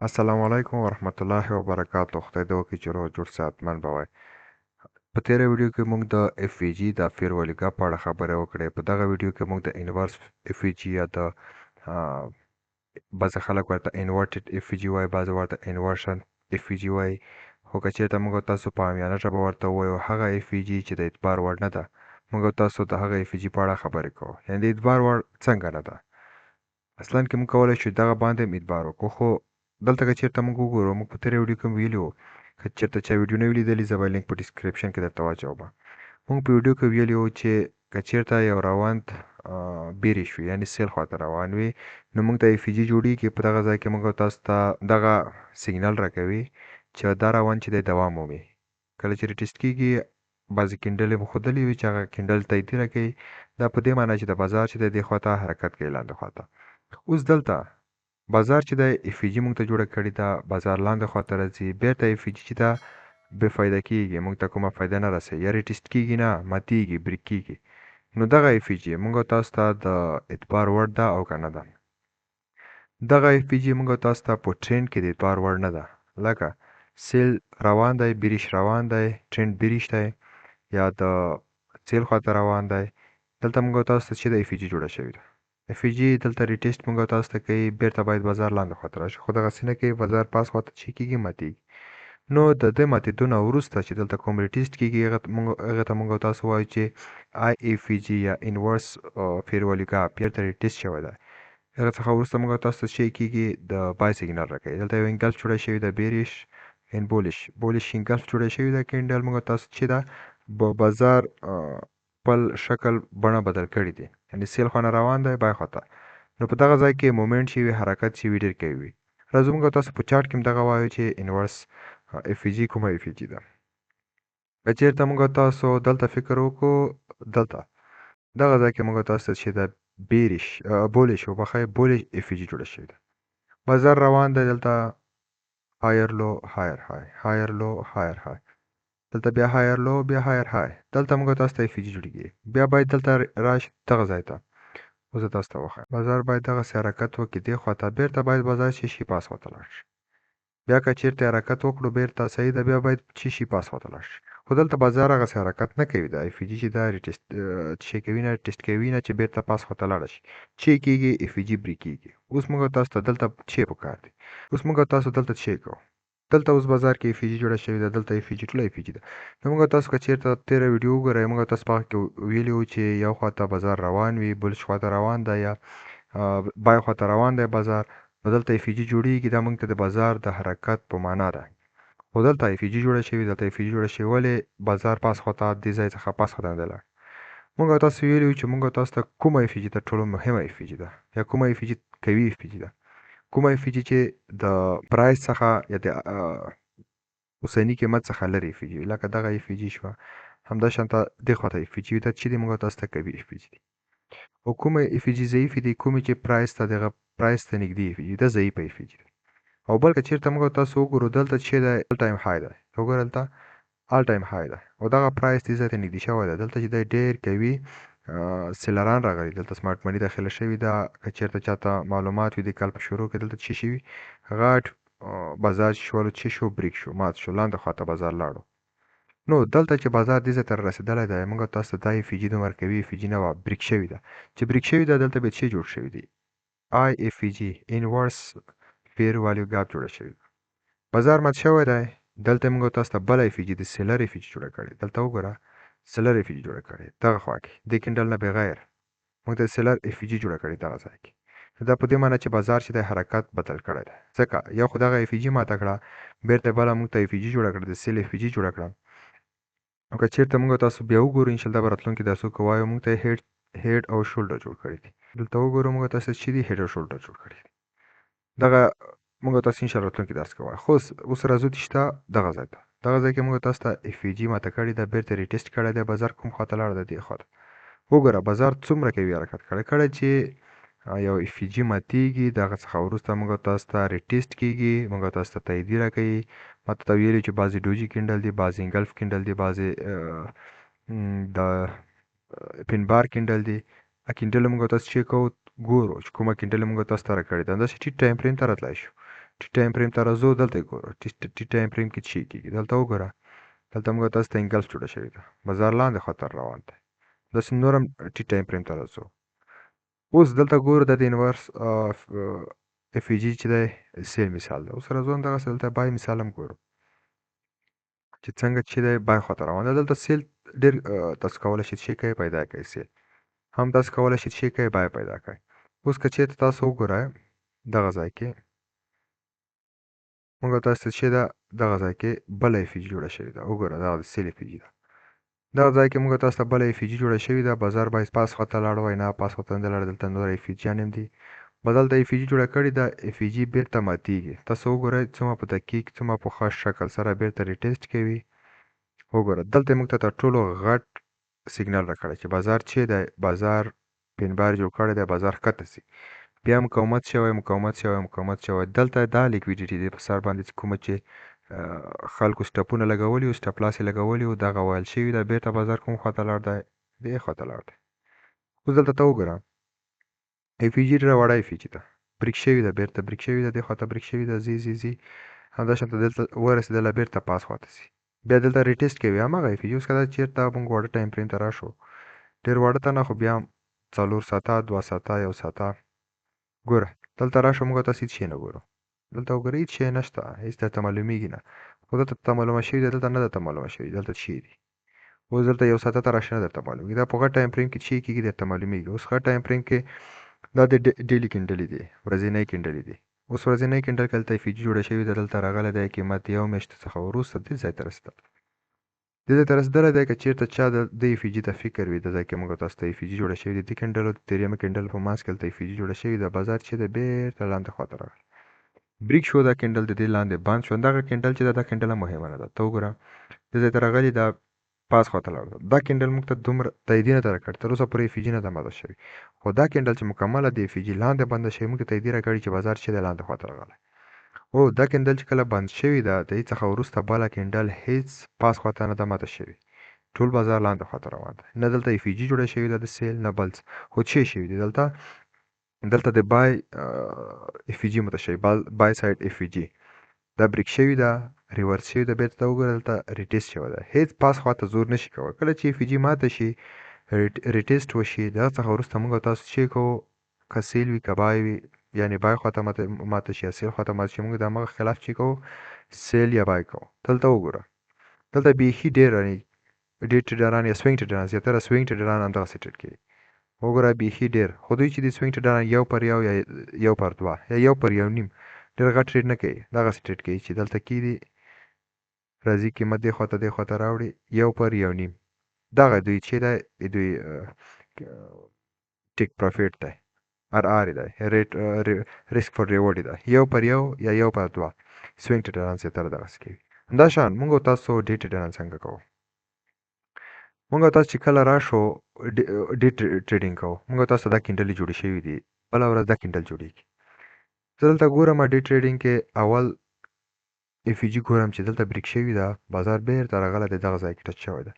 السلام علیکم ورحمت الله وبرکاته. خدای دې وکړي چې روغ جوړ صحتمند به وای. په تیره ویډیو کې موږ د اف وی جی د fair value gap په اړه خبرې وکړې. په دغه ویډیو کې موږ د inverse اف وی جی یا د بعضې خلک ورته inverted اف وی جی وایي، بعضې ورته inversion اف وی جی وایي، خو که چېرته موږ تاسو په عامیانه ژبه ورته ووایو هغه اف وی جی چې د اعتبار وړ نه ده، موږ تاسو د هغه اف وی جی په اړه خبرې کوو. یعنې د اعتبار وړ څنګه نه ده؟ اصلا کې موږ کولی شو دغه باندې هم اعتبار وکړو، خو دلته که چېرته موږ وګورو، موږ په تېره ویډیو کې هم ویلي وو، که چېرته چا ویډیو نه وي لیدلې زه به لینک په description کې درته واچوم. موږ په ویډیو کې ویلي وو چې که چېرته یو روند bearish وي، یعنې sell خواته روان وي، نو موږ ته اف جي جوړېږي. په دغه ځای کې موږ تاسو ته دغه سیګنل راکوي چې دا روان چې دی دوام مومي. کله چې retest کېږي بعضې candle یې مو ښودلې وي چې هغه candle تاییدي راکوي، دا په دې معنی چې د بازار چې دی دې خواته حرکت کوي لاندې خواته. اوس دلته بازار چې دی اف جي موږ ته جوړه کړې ده، بازار لاندې خواته راځي، بېرته اف جي چې ده بې فایده کېږي، موږ ته کومه فایده نه رسوي، یا retest کېږي نه، ماتېږي، break کېږي. نو دغه اف جي موږ تاسو ته د اعتبار وړ ده او که نه ده؟ دغه اف جي موږ تاسو ته په trend کې د اعتبار وړ نه ده. لکه sell روان دی، bearish روان دی، trend bearish دی یا د sell خواته روان دی، دلته موږ تاسو ته چې د اف جي جوړه شوې ده، اف جي دلته retest موږ تاسو ته کوي، بېرته باید بازار لاندې خواته راشي، خو دغسې نه کوي، بازار پاس خواته چې کېږي ماتېږي. نو د دې ماتېدو نه وروسته چې دلته کوم retest کېږي، هغه ته موږ تاسو وایو چې آی اف جي یا inverse fair value gap بېرته retest شوی دی. هغه څخه وروسته موږ تاسو ته چې کېږي د buy signal راکوي. دلته یو engulf جوړه شوې ده، bearish and bullish، bullish engulf جوړه شوې ده candle. موږ تاسو چې ده بازار خپل شکل بڼه بدل کړی دی، یعنې sell خوا نه روان دی buy خواته. نو په دغه ځای کې movement چې وي، حرکت چې وي، ډېر قوي وي. راځو موږ تاسو په chart کې هم دغه وایو چې inverse اف جي کومه اف جي ده. که چېرته موږ تاسو دلته فکر وکړو، دلته دغه ځای کې موږ تاسو ته چې ده bearish، bullish، وبخښئ، bullish اف جي جوړه شوې ده. بازار روان دی، دلته higher low higher high، higher low higher high، دلته بیا higher low بیا higher high، دلته موږ تاسو ته اف جي جوړېږي. بیا باید دلته راشي دغه ځای ته، اوس زه تاسو ته وښایم. بازار باید دغسې حرکت وکړي دې خواته، بېرته باید بازار چې شي پاس خواته لاړ شي. بیا که چېرته حرکت وکړو بېرته صحیح ده، بیا باید چې شي پاس خواته لاړ شي. خو دلته بازار هغسې حرکت نه کوي، د اف جي چې ده retest چې کوي نه، ټیسټ کوي نه چې بېرته پاس خواته لاړه شي. چې کېږي اف جي break کېږي. اوس موږ تاسو ته دلته چې پکار دی، اوس موږ تاسو دلته چې کوو، دلته اوس بازار کې اف جي جوړه شوې ده، دلته اف جي ټوله اف جي ده. نو موږ تاسو که چېرته تېره ویډیو وګورئ، موږ تاسو په هغه کې ویلي وو چې یو خواته بازار روان وي، بل خواته روان دی یا buy خواته روان دی بازار، نو دلته اف جي جوړېږي. دا موږ ته د بازار د حرکت په معنا ده. خو دلته اف جي جوړه شوې، دلته اف جي جوړه شوې، ولې بازار پاس خواته دې ځای څخه پاس خواته نه دی لاړ؟ موږ تاسو ویلي وو چې موږ تاسو ته کومه اف جي تر ټولو مهمه اف جي ده یا کومه اف جي قوي اف جي ده، کومه اف جي چې د price څخه یا د اوسني قیمت څخه لرې اف جي وي، لکه دغه اف جي شوه، همدا شان ته دې خواته اف جي وي، دا چې دي موږ تاسو ته قوي اف جي دي. او کومه اف جي ضعیفې دي، کومې چې price ته دغه price ته نږدې اف جي ده، ضعیفه اف جي ده. او بل که چېرته موږ تاسو وګورو دلته چې دی all time high دی، وګوره دلته all time high دی او دغه price دې ځای ته نږدې شوی دی. دلته چې دی ډېر قوي seller ان راغلي، دلته smart money داخله شوې ده. که چېرته چاته معلومات وي د کال په شروع کې دلته څه شوي، غټ بازار چې شولو چې شو break شو، مات شو، لاندې خواته بازار لاړو. نو دلته چې بازار دې ځای ته رسېدلی دی، موږ تاسو ته دا اف جي دومره قوي اف جي نه وه، break شوې ده. چې break شوې ده دلته بیا څه جوړ شوي دي، آی اف جي inverse fair value gap جوړه شوې ده. بازار مات شوی دی، دلته موږ تاسو ته بله اف جي د seller اف جي جوړه کړې. دلته وګوره seller اف جي جوړه کړې، دغه خوا کې دې candle نه بغیر موږ ته seller اف جي جوړه کړې دغه ځای کې. دا په دې معنی چې بازار چې دی حرکت بدل کړی دی، ځکه یو خو دغه اف جي ماته کړه، بېرته بله موږ ته اف جي جوړه کړه، د sell اف جي جوړه کړه. نو که چېرته موږ تاسو بیا وګورو ان شاءالله به راتلونکي درسو کې وایو، موږ ته head او shoulder جوړ کړی دي. دلته وګورو موږ تاسو چې دي head او shoulder جوړ کړی دي، دغه موږ تاسو ان شاءالله راتلونکي درس کې وایو. خو اوس راځو چې شته دغه ځای ته، دغه ځای کې موږ تاسو ته اف جي ماته کړې ده، بېرته retest کړی دی. بازار کوم خواته لاړ دی؟ دې خواته. وګوره بازار څومره قوي حرکت کړی، کله چې یو اف جي ماتېږي دغه څخه وروسته موږ تاسو ته retest کېږي، موږ تاسو ته تاییدي راکوي. ما ته ویلي چې بعضې doji candle دي، بعضې engulf candle دي، بعضې د pin bar candle دي. candle موږ تاسو چې کوو ګورو چې کومه candle موږ تاسو ته راکړې ده، همداسې ټیټ time frame ته راتلای شو. ټیټ ټایم فریم ته راځو، دلته یې ګورو ټیټ ټایم فریم کې څه کېږي. دلته وګوره، دلته موږ تاسو ته engulf جوړه شوې ده، بازار لاندې خطر روان دی. داسې نور هم ټیټ ټایم فریم ته راځو. اوس دلته ګورو د inverse FVG چې دی sell مثال دی. اوس راځو همدغسې دلته buy مثال هم ګورو چې څنګه چې دی buy خواته روان دی. دلته sell ډېر تاسو کولی شئ چې کوئ پیدا کړئ، sell هم تاسو کولی شئ چې کوئ buy پیدا کړئ. اوس که چېرته تاسو وګورئ دغه ځای کې موږ تاسو ته چې ده دغه ځای کې بله FVG جوړه شوې ده. وګوره دغه د sell FVG ده. دغه ځای کې موږ تاسو ته بله FVG جوړه شوې ده. بازار باید پاس خواته لاړ وای، نه پاس خواته نه لاړ، دلته نور FVG یان هم دي. بدل ته FVG جوړه کړې ده، FVG بیرته ماتیږي. تاسو وګورئ څومره په دقیق، څومره په خاص شکل سره بیرته retest کوي. وګوره دلته موږ ته تر ټولو غټ سیګنل راکړی چې بازار چې دی، بازار pin bar جوړ کړی دی، بازار ښکته ځي، بیا مقاومت شوی، مقاومت شوی، مقاومت شوی. دلته دا liquidity دی په سر باندې چې کومه چې خلکو stop ونه لګولي وو، stop loss یې لګولي وو، دغه ویل شوي ده. بیرته بازار کوم خواته لاړ دی؟ دې خواته لاړ دی. اوس دلته ته وګوره FVG ډېره وړه FVG ده، break شوې ده، بیرته break شوې ده، دې خواته break شوې ده، ځي ځي ځي، همدا شان ته دلته ورسېدله، بیرته پاس خواته ځي، بیا دلته retest کوي هماغه FVG. اوس که دا چېرته موږ واړه ټایم فریم ته راشو، ډېر واړه ته نه، خو بیا هم 4 ساعته، 2 ساعته، 1 ساعته، ګوره دلته راشو موږ تاسو هېڅ شی نه ګورو. دلته وګوره هېڅ شی نشته، هېڅ درته معلومیږي نه، خو دلته ته معلومه شوې ده، دلته نه درته معلومه شوې، دلته څه شی دي. اوس دلته 1 ساعته ته راشه نه درته معلومیږي، دا په غټ ټایم فریم کې څه شی کېږي درته معلومیږي. اوس غټ ټایم فریم کې دا د daily candle ې دي، ورځنۍ candle ې دي. اوس ورځنۍ candle کې دلته FVG جوړه شوې ده، دلته راغلی دی قیمت یو میاشت څخه وروسته دې ځای ته رسېدلی، دې ځای ته رسېدلی دی. که چېرته چا د دې FVG ته فکر وي، د ځای کې موږ تاسو ته FVG جوړه شوې ده، دې candle او د درېیمې candle په منځ کې دلته FVG جوړه شوې ده. بازار چې دی بېرته لاندې خواته راغلی، break شو، دا candle د دې لاندې بند شو. دغه candle چې ده، دا candle هم مهمه نه ده. ته وګوره دې ځای ته راغلی، دا پاس خواته لاړ. دا candle موږ ته دومره تاییدي نه ده راکړې، تر اوسه پورې FVG نه ده ماته شوې، خو دا candle چې مکمله د FVG لاندې بنده شوې، موږ ته تاییدي راکړې چې بازار چې دی لاندې خواته راغلی. او دا candle چې کله بند شوې ده، د دې څخه وروسته بله candle هیڅ پاس خواته نه ده ماته شوې، ټول بازار لاندې خواته روان دی. نه دلته FVG جوړه شوې ده د sell، نه بل څه، خو څه شوي دي دلته؟ دلته د buy FVG ماته شوې، buy side FVG دا break شوې ده، reverse شوې ده، بیرته وګوره دلته retest شوې ده، هیڅ پاس خواته زور نشي کولی. کله چې FVG ماته شي، retest وشي، دغه څخه وروسته موږ تاسو چې کوو، که sell وي که buy وي، یعنې buy خواته ماته شي یا sell خواته ماته شي، موږ د هماغه خلاف چې کوو sell یا buy کوو. دلته وګوره دلته بیخي ډېر یعنې day trader ان یا swing trader ان، زیاتره swing trader ان همدغسې trade کوي. وګوره بیخي ډېر، خو دوی چې د swing trader ان 1 پر 1 یا 1 پر 2 یا 1 پر 1.5 ډېر غټ trade نه کوي، دغسې trade کوي چې دلته کېدي راځي قیمت دې خواته دې خواته راوړي 1 پر 1.5، دغه دوی چې دی دوی take profit دی، RR دی، rate risk for reward دی، 1 پر 1 یا 1 پر 2 swing trader ان زیاتره دغسې کوي. همدا شان موږ او تاسو day trader ان څنګه کوو؟ موږ او تاسو چې کله راشو day trading کوو، موږ او تاسو دا candle ې جوړې شوې دي، بله ورځ دا candle جوړېږي. زه دلته ګورم day trading کې اول FVG ګورم چې دلته break شوې ده، بازار بیرته راغلی دی، دغه ځای کې touch شوی دی.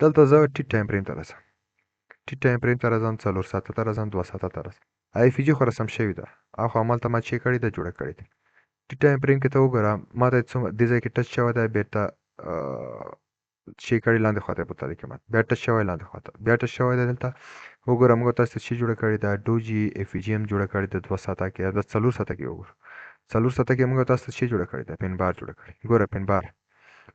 دلته زه ټیټ ټایم فریم ته راځم، ټیټ ټایم فریم ته راځم، 4 ساعته ته راځم، 2 ساعته ته راځم. FVG خو رسم شوې ده، خو همالته ما چې کړې ده جوړه کړې ده. ټیټ ټایم فریم کې ته وګوره ما ته څومره دې ځای کې touch شوی دی، بیرته چې کړی لاندې خواته یې بوتلی قیمت، بیا touch شوی لاندې خواته، بیا touch شوی دی. دلته وګوره موږ تاسو ته چې جوړه کړې ده، doji FVG هم جوړه کړې ده 2 ساعته کې، د 4 ساعته کې وګوره، 4 ساعته کې موږ تاسو ته چې جوړه کړې ده، pin bar جوړه کړې. ګوره pin bar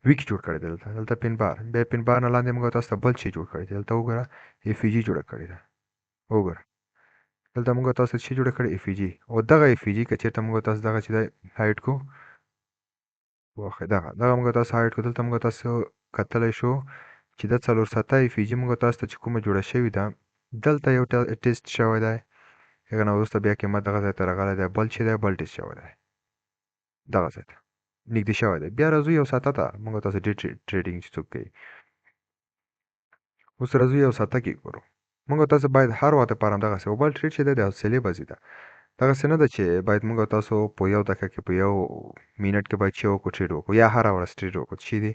wick جوړ کړی دی دلته، دلته pin bar، بیا pin bar نه لاندې موږ تاسو ته بل شی جوړ کړی دی. دلته وګوره FVG جوړه کړې ده، وګوره دلته موږ تاسو ته چې جوړه کړې FVG. او دغه FVG که چېرته موږ تاسو دغه چې دی hide کو، واخی دغه موږ تاسو hide کو، دلته موږ تاسو کتلی شو چې دا 4 ساعته FVG موږ تاسو ته چې کومه جوړه شوې ده، دلته یو ټیسټ شوی دی، هغه نه وروسته بیا قیمت دغه ځای ته راغلی دی، بل چې دی بل ټیسټ شوی دی، دغه ځای ته نږدې شوی دی. بیا راځو 1 ساعته ته، موږ تاسو day trading چې څوک کوي، اوس راځو 1 ساعته کې ګورو. موږ تاسو باید هر وخت لپاره همدغسې یو بل trade چې دی د حوصلې بازي ده، دغسې نه ده چې باید موږ تاسو په 1 دقیقه کې په 1 minute کې باید چې وکړو trade وکړو، یا هره ورځ trade وکړو. چې دی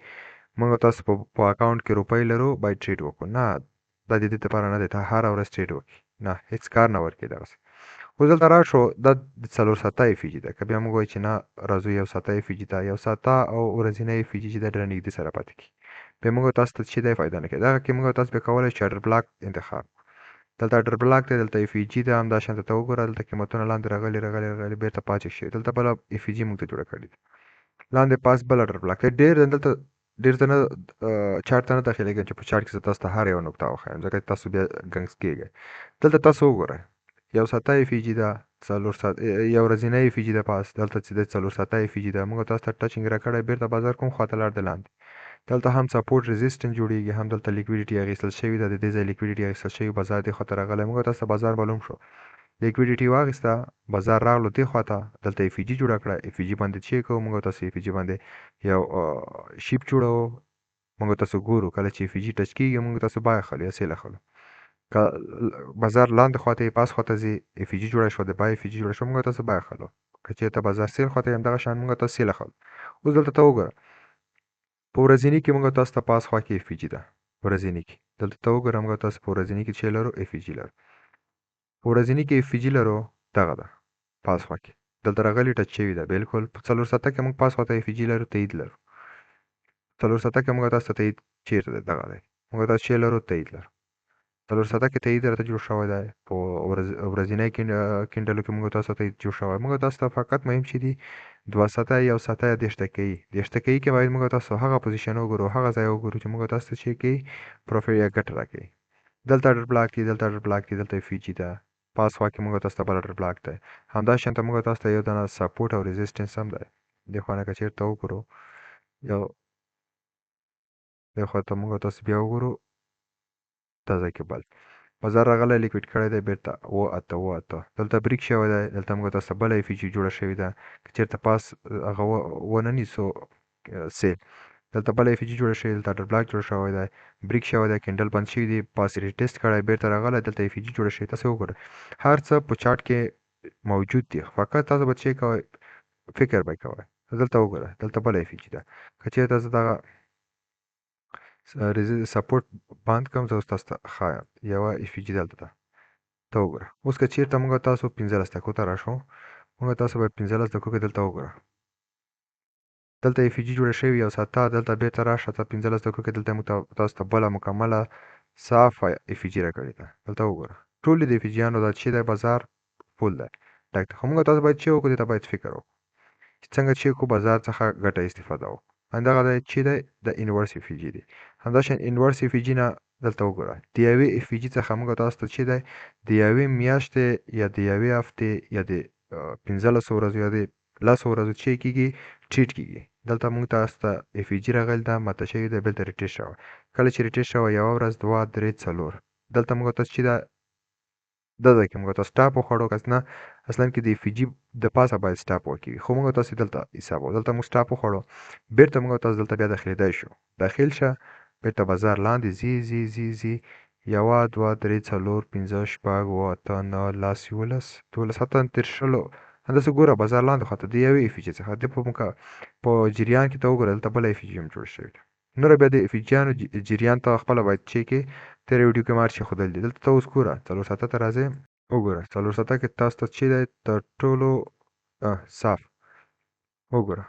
موږ تاسو په account کې روپۍ لرو باید trade وکړو، نه دا د دې لپاره نه دی ته هره ورځ trade وکړې، نه هیڅ کار نه ورکوي دغسې. اوس دلته راشو، دا د 4 ساعته FVG ده. که بیا موږ وایو چې نه، راځو 1 ساعته FVG ته. 1 ساعته او ورځینی FVG چې دا ډېره نږدې سره پاتې کیږي، بیا موږ تاسو ته چې دی فایده نه کوي. دغه کې موږ تاسو بیا کولی شو order block انتخاب. دلته order block دی، دلته FVG ده. همدا شان ته وګوره، دلته قیمتونه لاندې راغلي، راغلي، راغلي، بیرته پاتې شي. دلته بله FVG موږ ته جوړه کړې ده، لاندې پاس بل order block دی. ډېر دلته ډېر زه نه چارت ته نه داخلېږم چې په چارت کې زه تاسو ته هر یو نقطه وښایم، ځکه تاسو بیا ګنګس کېږئ. دلته تاسو وګورئ، 1 ساعته FVG ده، 4 ساعت یو ورځینی FVG ده. پاس دلته چې د 4 ساعته FVG ده، موږ تاسو ته touching راکړی. بیرته بازار کوم خواته لاړ دی؟ لاندې. دلته هم support resistance جوړیږي، هم دلته liquidity اخیستل شوې ده. د دې ځای liquidity اخیستل شوی، بازار دې خواته راغلی. موږ تاسو ته بازار معلوم شو، liquidity واخیسته، بازار راغلو دې خواته، دلته FVG جوړه کړه. FVG باندې چې کوو موږ تاسو، FVG باندې یو shape جوړو. موږ تاسو ګورو، کله چې FVG touch کیږي، موږ تاسو buy اخلو یا sell اخلو. که بازار لاندې خواته یې پاس خواته ځي، FVG جوړه شوه، د buy FVG جوړه شوه، موږ تاسو buy اخلو. که چېرته بازار sell خواته یې، همدغه شان موږ تاسو sell اخلو. اوس دلته ته وګوره، په ورځیني کې موږ تاسو ته پاس خوا کې FVG ده. ورځیني کې دلته ته وګوره، موږ تاسو په ورځیني کې چې لرو، FVG لرو. په ورځیني کې FVG لرو، دغه ده. پاس خوا کې دلته راغلي، touch شوي ده بالکل. په 4 ساعته کې موږ پاس خوا ته FVG لرو، تایید لرو. 4 ساعته کې موږ تاسو ته تایید چیرته دی؟ دغه دی. موږ تاسو چې لرو، تایید لرو. 4 ساعته کې تایید راته جوړ شوی دی. په ورځینی candle و کې موږ تاسو ته تایید جوړ شوی. موږ تاسو ته فقط مهم چې دي 2 ساعته، 1 ساعته یا 30 دقیقې. 30 دقیقې کې باید موږ تاسو هغه position وګورو، هغه ځای وګورو چې موږ تاسو ته چې کوي profit یا ګټه راکوي. دلته order block دی، دلته order block دی، دلته FVG ده. پاس خوا کې موږ تاسو ته بل order block دی. همدا شان ته موږ تاسو ته یو دانه support او resistance هم دی. دې خوا نه که چېرته وګورو، یو دې خوا ته موږ تاسو بیا وګورو، دا ځای کې بل بازار راغلی، liquid کړی دی. بیرته و اته و اته دلته break شوی دی. دلته موږ تاسو ته بله FVG جوړه شوې ده. که چېرته پاس هغه ونه نیسو sell، دلته بله FVG جوړه شوې. دلته order block جوړ شوی دی، break شوی دی، candle بند شوی دی، پاس retest کړی، بیرته راغلی، دلته FVG جوړه شوې. تاسو وګورئ، هر څه په چارت کې موجود دي، فقط تاسو به چې کوئ، فکر به کوئ. دلته وګوره، دلته بله FVG ده. که چېرته زه دغه support بند کړم، زه اوس تاسو ته ښایم، یوه FVG دلته ده، ته وګوره. اوس که چېرته موږ تاسو 15 دقیقو ته راشو، موږ تاسو به 15 دقیقو کې دلته وګوره، دلته FVG جوړه شوې 1 ساعته. دلته بیرته راشه ته 15 دقیقو کې، دلته موږ تاسو ته بله مکمله صافه FVG راکړې ده. دلته وګوره، ټولې د FVG یانو دا چې دی بازار full دی، ډک دی. خو موږ تاسو باید چې وکړو، دې ته باید فکر وکړو چې څنګه چې کو بازار څخه ګټه استفاده وکړو. همدغه دی چې دی د inverse FVG دی. همداشان inverse FVG نه دلته وګوره، د یوې FVG څخه موږ تاسو ته چې دی د یوې میاشتې یا د یوې هفتې یا د 15 ورځو یا د 10 ورځو چې کېږي، trade کېږي. دلته موږ تاسو ته FVG راغلی ده، ماته شوې ده، بېرته retest شوی. کله چې retest شوی، یوه ورځ، دوه، درې، څلور، دلته موږ تاسو چې ده دا ځای کې موږ تاسو stop وخوړو. که نه، اصلا کې د FVG د پاسه باید stop وکړي، خو موږ تاسو دلته حساب، دلته موږ stop وخوړو. بیرته موږ تاسو دلته بیا داخلېدای شو. داخل شه، بیرته بازار لاندې ځي، ځي، ځي، ځي، یوه، دوه، درې، څلور، پنځه، شپږ، اووه، اته، نهه، 10، 11، 12، حتی تر 20. همداسې ګوره، بازار لاندې خواته د یوې FVG څخه د په جریان کې ته وګوره، دلته بله FVG هم جوړه شوې ده. نوره بیا د FVG یانو جریان ته خپله باید چې کې تېره ویډیو کې ما چې ښودل دي. دلته ته اوس ګوره، 4 ساعته ته راځې، وګوره، 4 ساعته کې تاسو ته چې دی تر ټولو صاف وګوره،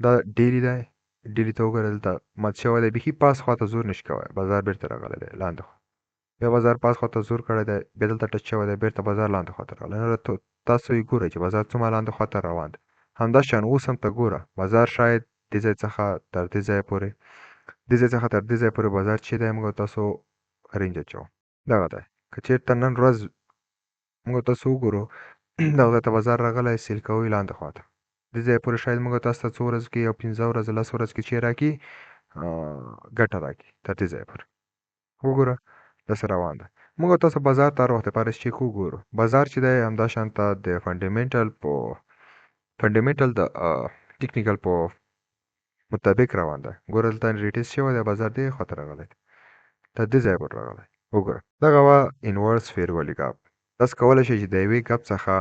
دا daily دی. Daily ته وګوره، دلته مات شوی دی، بیخي پاس خواته زور نشي کوی. بازار بیرته راغلی دی لاندې خوا، بیا بازار پاس خواته زور کړی دی، بیا دلته touch شوی دی، بیرته بازار لاندې خواته راغلی. نو تاسو یې ګورئ چې بازار څومره لاندې خواته روان دی. همدا شان اوس هم ته ګوره، بازار شاید دې ځای څخه تر دې ځایه پورې، دې ځای څخه تر دې ځای پورې بازار چې دی موږ تاسو range اچوو، دغه دی. که چېرته نن ورځ موږ تاسو وګورو، دغه ځای ته بازار راغلی، sell کوي لاندې خواته دې ځای پورې، شاید موږ تاسو ته څو ورځو کې، یو 5 ورځې، 10 ورځې کې چې راکړي، ګټه راکړي تر دې ځایه پورې. وګوره، داسې روان ده. موږ تاسو بازار ته هر وخت لپاره چې وګورو، بازار چې دی همدا شان ته د fundamental په fundamental د technical په مطابق روان ده. ګوره، دلته retest شوی دی، بازار دې خواته راغلی دی، تر دې ځایه پورې راغلی. وګوره، دغه وه inverse fair value gap. تاسو کولی شئ چې د یوې gap څخه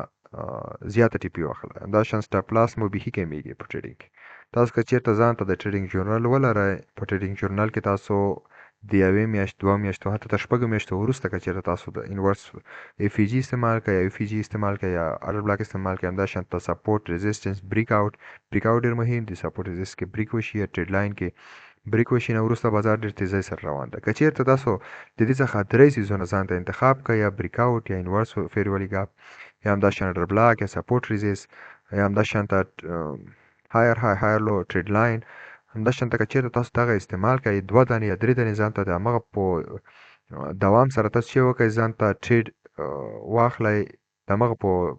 زیاته TP واخلئ. همدا شان stop loss مو بیخي کمیږي په trading کې. تاسو که چیرته ځان ته د trading journal ولرئ، په trading journal کې تاسو د یوې میاشت، دوه میاشتو، حتی تر 6 میاشتو وروسته که چېرته تاسو د inverse FVG استعمال کړئ یا FVG استعمال کړئ یا order block استعمال کړئ، همدا شان ته support resistance break out، break out ډېر مهم دی. support resist کې break وشي یا trend line کې break وشي، نو وروسته بازار ډېر تیزۍ سره روان ده. که چېرته تاسو د دې څخه درې څیزونه ځان ته انتخاب کړئ، یا break out یا inverse fair value gap یا همدا شان order block یا support resist یا همدا شان ته higher high higher low trend line، همدا شان ته که چېرته تاسو دغه استعمال کړئ، دوه دانې یا درې دانې ځان ته د همغه په دوام سره تاسو چې وکړئ ځان ته trade واخلئ، د همغه په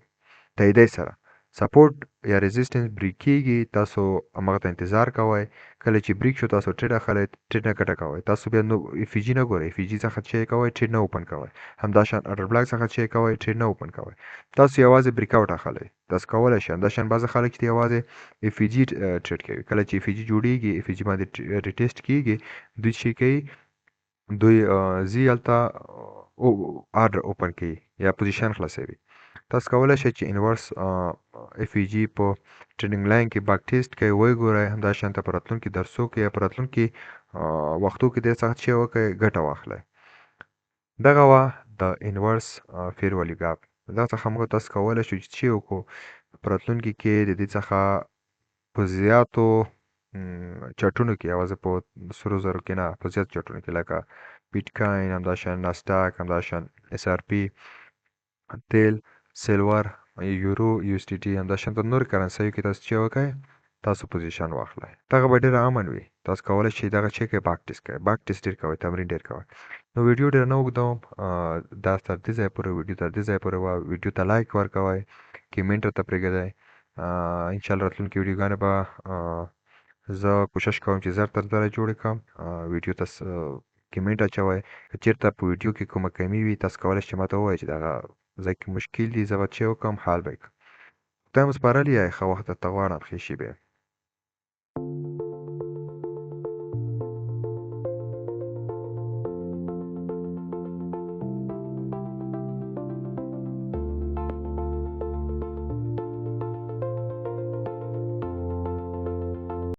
تاییدۍ سره support یا resistance break کیږي، تاسو همغه ته انتظار کوئ. کله چې break شو تاسو trade اخلئ، trade نه ګټه کوئ. تاسو بیا نو FVG نه ګورئ، FVG څخه چې کوئ trade نه open کوئ، همداشان order block څخه چې کوئ trade نه open کوئ، تاسو یوازې break out اخلئ. تاسو کولی شئ همداشان بعضې خلک چې یوازې FVG trade کوي، کله چې FVG جوړیږي، FVG باندې retest کیږي، دوی چې کوي دوی ځي هلته order open کوي یا position خلاصوي. تاسو کولی شئ چې inverse FVG په trading line کې back test کوي وګورئ، همداشان ته په راتلونکي درسو کې یا په راتلونکي وختو کې دې څخه چې وکړئ ګټه واخلئ. دغه وه د inverse fair value gap. دا څخه موږ تاسو کولی شو چې څه وکړو په راتلونکي کې د دې څخه په زیاتو چارټونو کې، یوازې په سرو زرو کې نه، په زیاتو چارټونو کې لکه بیټکاین، همداشان ناسډاک، همداشان XRP، تیل، silver، یورو، USDT، همداشان په نور کرنسیو کې تاسو چې وکړئ تاسو position واخلئ. دغه به ډېر امن وي. تاسو کولی شئ دغه چې کوئ back test کوئ، back test ډېر کوئ، تمرین ډېر کوئ. نو ویډیو ډېره نه اوږدوم، دا تر دې ځایه پورې ویډیو تر دې ځایه پورې وه. ویډیو ته like ورکوئ، comment راته پرېږدئ. انشاءالله راتلونکې ویډیوګانې به زه کوشش کوم چې زر تر زره جوړې کړم. ویډیو ته comment اچوئ، که چېرته په ویډیو کې کومه کمي وي تاسو کولی شئ چې ماته ووایئ چې دغه ځای کې مشکل دي، زه به چې وکړم حل به یې کړم. خدای مو سپارلی، ښه وخت درته غواړم، ښې شېبې.